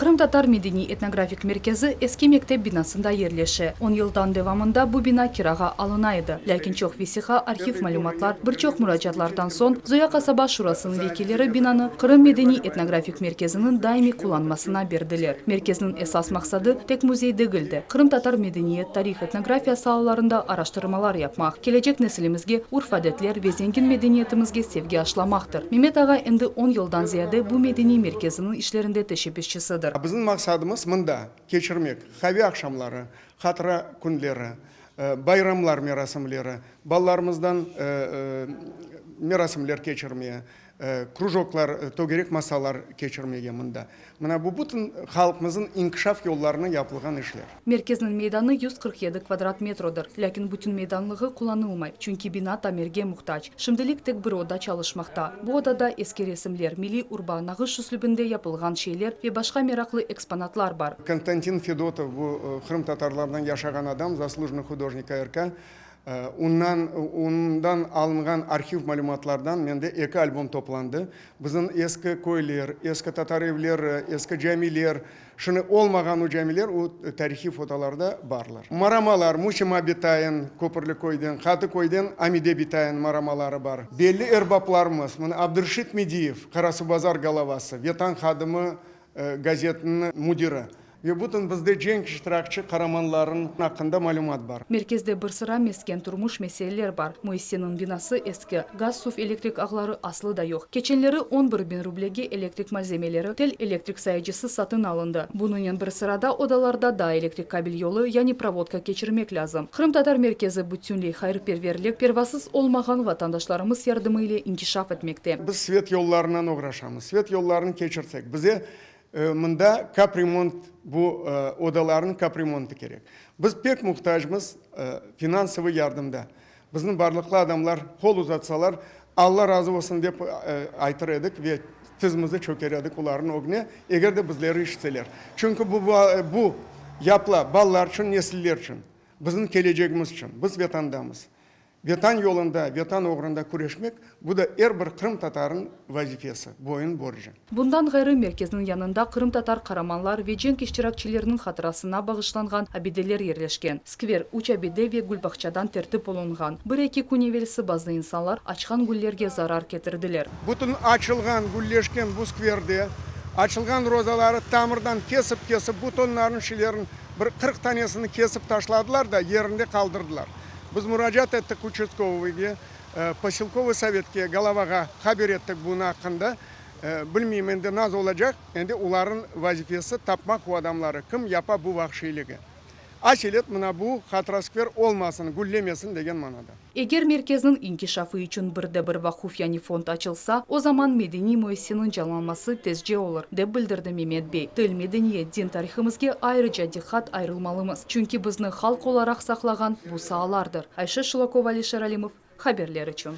Qırımtatar medeniy-etnografik merkezi eski mektep binasında yerleşe. On yıldan devamında bu bina kirağa alına edi. Lâkin çoq vesiqa, arhiv malümatlar, bir çoq muracaatlardan soñ Zoya qasaba şurasınıñ vekilleri binanı Qırım medeniy-etnografik merkeziniñ daimiy qullanmasına berdiler. Merkezniñ esas maqsadı, tek müzey degil de, qırımtatar medeniyet, tarih, etnografiya saalarında araştırmalar yapmaq, kelecek nesilimizge urf-adetler ve zengin medeniyetimizge sevgi aşlamaqtır. Memet ağa endi on yıldan ziyade bu medeniy merkeziniñ işlerinde teşebbüsçisidir. Bizim maqsadımız mında keçirmek qave aqşamları, hatıra künleri, bayramlar merasimleri, balalarımızdan merasimler keçirmeye, krujoklar, tögerek masalar keçirmege mında. Mına bu bütün halqımıznıñ inkişaf yollarına yapılğan işler. Merkezniñ meydanı 147 kvadrat metrodır, lâkin bütün meydanlığı qullanılmay, çünki bina tamirge muhtac. Şimdilik tek bir oda çalışmaqta. Bu odada eski resimler, milliy urba, nağış üslübinde yapılğan şeyler ve başqa meraqlı eksponatlar bar. Konstantin Fedotov, bu qırımtatarlardan yaşağan adam, zaslujennıy hudojnik ARK. Ondan ondan alınğan arhiv malümatlardan mende eki albom toplandı. Bizim eski köyler, eski tatar evleri, eski camiler, şimdi olmağan o camiler o tarihiy fotolarda barlar. Maramalar, Musima bitayın Köpürli köyden, Qadıköyden Amide bitayın maramaları bar. Belli erbaplarımız, mına Abdurşit Mediyev, Qarasuvbazar galavası, Vetan hadimi gazetiniñ müdiri. Ve bütün bizde cenk iştirakçı qaramanlarınıñ aqqında malümat bar. Merkezde bir sıra mesken turmuş meseleler bar. Müessiseniñ binası eski, gaz, suv, elektrik ağları aslı da yoq. Keçenleri on bir biñ rublege elektrik malzemeleri, tel elektrik sayıcısı satın alındı. Bunıñnen bir sırada odalarda daa elektrik kabel yolu, yani provodka keçirmek lâzım. Qırımtatar merkezi bütünley hayırperverlik, pervasız olmağan vatandaşlarımız yardımı ile inkişaf etmekte. Biz svet yollarınan oğraşamız. Svet yollarını keçirsek, bize Mında kapremont, bu odalarnıñ kapremontı kerek. Biz pek muhtacmız finansovıy yardımda. Bizni barlıqlı adamlar qol uzatsalar, Alla razı olsun dep aytır edik ve tizimizni çöker edik olarnıñ ögüne, eger de bizleri işitseler. Çünki bu bu yapıla balalar içün, nesiller içün, bizim kelecegimiz içün. Biz Vetandamız. Vetan yolunda, Vetan oğrunda küreşmek, bu da er bir qırımtatarıñ vazifesi, boyun borcu. Bundan ğayrı, merkezniñ yanında qırımtatar qaramanlar ve cenk iştirakçileriniñ hatırasına bağışlanğan abideler yerleşken. Skver üç abide ve gülbağçadan tertip olunğan. Bir-eki kün evelsi bazı insanlar açqan güllerge zarar ketirdiler. Bütün açılğan, gülleşken bu skverde açılğan rozaları tamırdan kesip-kesip, butonların, şilerin bir 40 tanesini kesip taşladılar da, yerinde qaldırdılar. Biz muracaat ettik uçastkovıyge, poselkovıy sovetke, golavağa haber ettik bunıñ aqqında. Bilmeyim, endi naz olacaq, endi olarnıñ vazifesi tapmaq o adamları, kim yapa bu vahşiyligi. Aselet mına bu hatıra skver olmasın, güllemesin degen manada. Eger merkezniñ inkişafı içün bir de bir vaquf yani fond açılsa, o zaman medeniy müessiseniñ canlanması tezce olur, dep bildirdi Memet bey. Til, medeniyet, din, tarihimizge ayrıca diqqat ayırılmalımız, çünki bizni halq olaraq saqlağan bu saalardır. Ayşe Şulakova, Alişer Alimov, haberler içün.